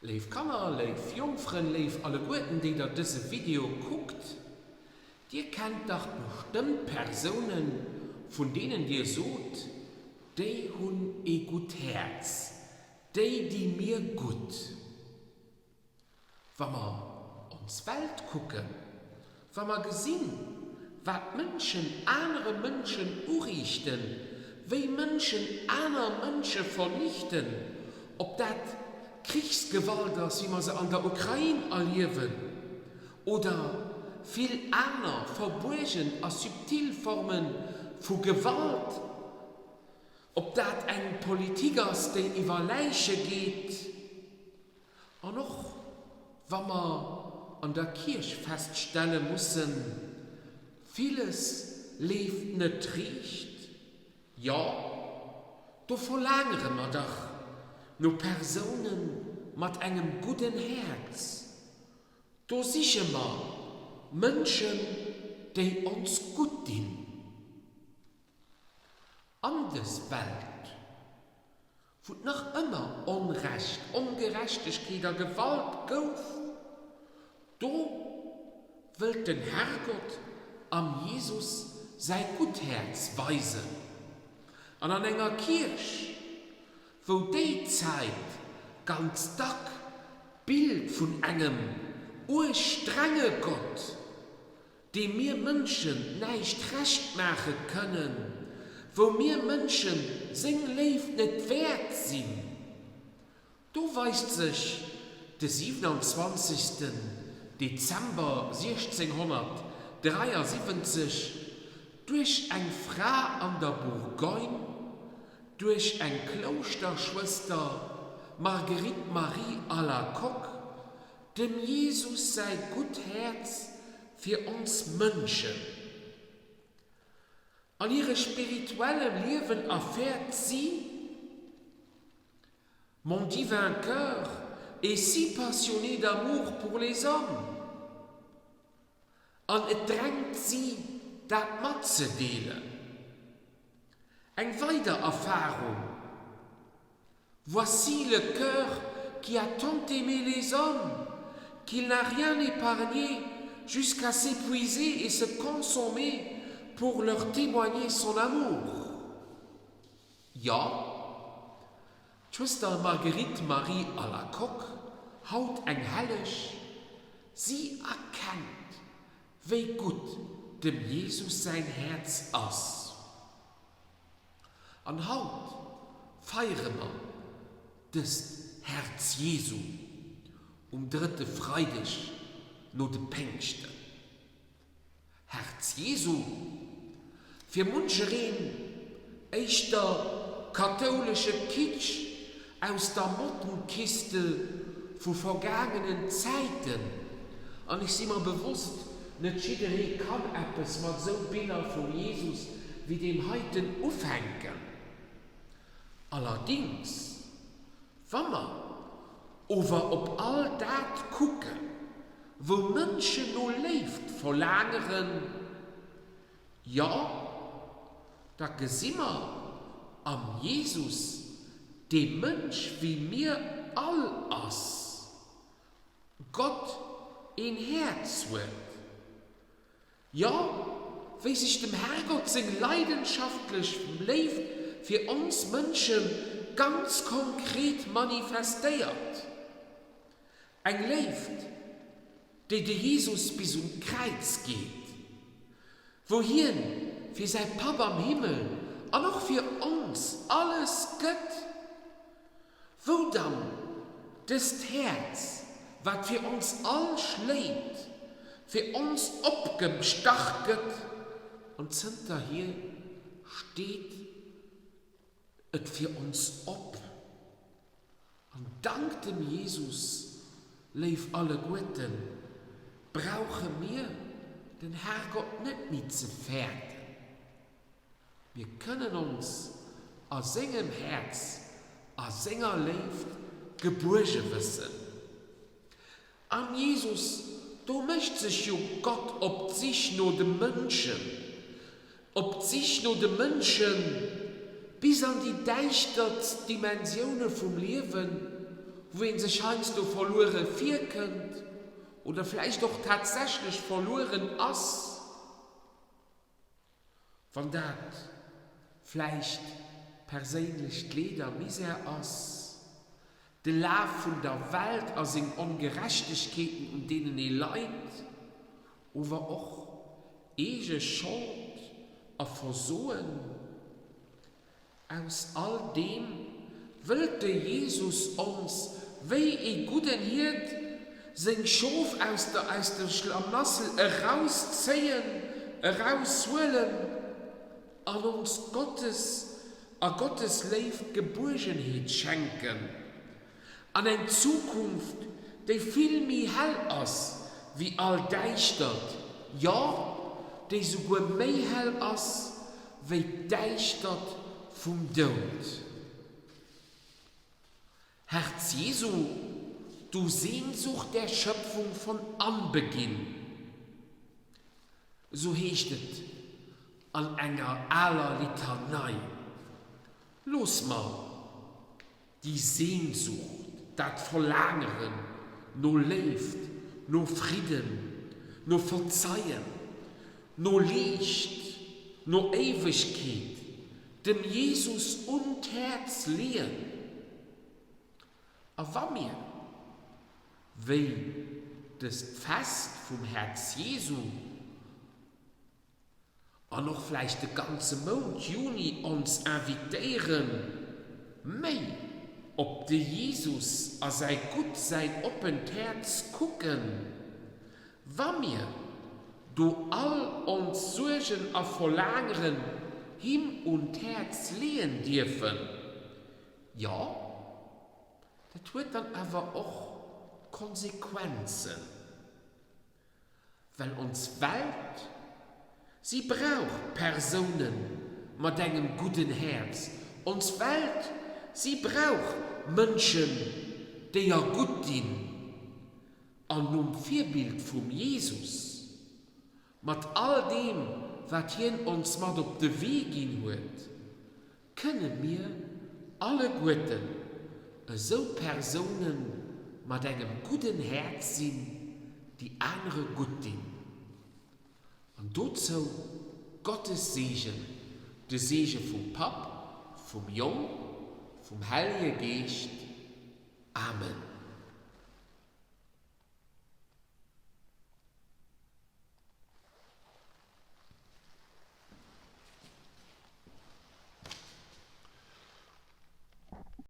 Léif Kanner, léif Jongfrënn, léif alleguerten déi der dëse Video kuckt, dir kennt dach bestëmmt Persounen vun deenen dir sot, déi hunn ee gutt Häerz, déi di mir gutt. Wa mer ons Welt kucken, wa mer gesinn, wat Mënschen anere Mënschen uriichten, wéi Mënschen aner Mënsche vernichten, ob dat Krichsgewalt ass, wéi mer se an der Ukrain erliewen, oder vill aner verbuergen a subtil Forme vu Gewalt, ob dat eng Politik ass, déi iwwer Läiche geet, An och wa mer an der Kierch feststelle mussen, villes leeft net riicht, jo, do verlaangere mer dach no Persoune mat engem gudden Häerz, do siche mer Mënschen, déi ons gutt dinn. An dës Welt, wou et nach ëmmer Onrecht, Ongerechtegkeet a Gewalt gouf, do wëllt den Herrgott am Jesus säi gutt Häerz weisen. An an enger Kierch, wou déi Zäit ganz dack d'Bild vun engem uerg strenge Gott, deem mir Mënschen näischt Recht maache kënnen, wou mir Mënschen seng Léift net wäert sinn, do weist sech de 27. Dezember 1673 duerch eng Fra an der Bourgogne, duerch eng Klouschterschwëster, Marguerite Marie Alacoque, Dem Jesus säi gutt Häerz fir ons Mënschen. An hire spirituellem Liewen erfäert si, Mon divin cœur est si passionné d'amour pour les hommes. An et drängt si, dat matzedeelen. Eng weider Erfarung, Voici le cœur qui a tant aimé les hommes, qu'il n'a rien épargné jusqu'à s'épuiser et se consommer pour leur témoigner son amour. Jo, d'Schwëster Marguerite Marie Alacoque, haut eng Helleg, si erkennt, wéi gutt dem Jesus säin Häerz ass. An haut feiere mer dëst Häerz Jesu um drëtte Freideg no de Péngschten. Häerz Jesu, fir munchereen éischter kathoulesche Kitsch aus der Mottenkiste vu vergaangenen Zäiten, an ech si mer bewosst, net jidderee kann eppes mat esou Biller vum Jesus wéi deem heiten ufänken. Allerdings, wa mer ower op all dat kucken, wou Mënschen no Léift verlaangeren, jo, da gesi mer am Jesus, dee Mënsch wéi mir all ass, Gott een Häerz huet. Jo, wéi sech dem Herrgott seng leidenschaftlech Léift fir ons Mënsche ganz konkret manifestéiert. Eng Léift, déi de Jesus bis un d'Kräiz geet, wou hien fir säi Papp am Himmel an och fir ons alles gëtt. Wou dann dëst Häerz, wat fir ons all schléit, fir ons opgestach gëtt, an zënterhier steet et fir ons op. An dank dem Jesus, léif alleguerten, brauche mir den Herrgott net méi ze fäerten. Mir kënnen ons a sengem Häerz, a senger Léift gebuerge wëssen. Am Jesus, do mécht sech jo Gott op d'Sich no de Mënschen, op d'Sich no de Mënschen bis an déi däischtertst Dimensioune vum Liewen. wou ee sech heiansdo verluere virkënnt oder vläicht och tatsächlech verlueren ass, wann dat vläicht perséinlecht Leed a Misär ass, de Laf vun der Welt a seng Ongerechtegkeeten, un deenen ee leit, ower och eege Schold a Versoen. Aus all deem wëllt de Jesus ons, wéi ee gudden Hiert, seng Schof aus der aus dem Schlamassel erauszéien, eraushuelen an ons Gottes a Gottes Léift Gebuergenheet schenken an eng Zukunft, déi vill méi hell ass wéi all Däischtert, jo, déi souguer méi hell ass wéi d'Däischtert vum Doud. Herz Jesu, du Sehnsucht der Schöpfung von Anbeginn, esou heescht et an enger aler Litanei, looss mer déi Sehnsucht, dat Verlaangeren no Léift, no Fridden, no Verzeien, no Liicht, no Éiwegkeet, dem Jesus un d'Häerz leeën. A wa mir, wéi dëst Fest vum Häerz Jesu, an och vläicht de ganze Mount Juni ons invitéieren, méi op de Jesus a säi gutt, säin oppent Häerz kucken, wa mir do all ons Suergen a Verlaangeren him un d'Häerz leeën dierfen, jo, dat huet dann awer och Konsequenzen. Well ons Welt, si brauch Persoune mat engem gudden Häerz. Ons Welt, si brauch Mënschen, déi er gutt dinn. An nom Virbild vum Jesus, mat all deem, wat hien ons mat op de Wee ginn huet, Kënne mir alleguerten esou Persoune mat engem gudden Häerz sinn, déi anere gutt dinn? An dozou Gottes Seegen, de Seege vum Papp, vum Jong, vum Hellege Geescht. Amen.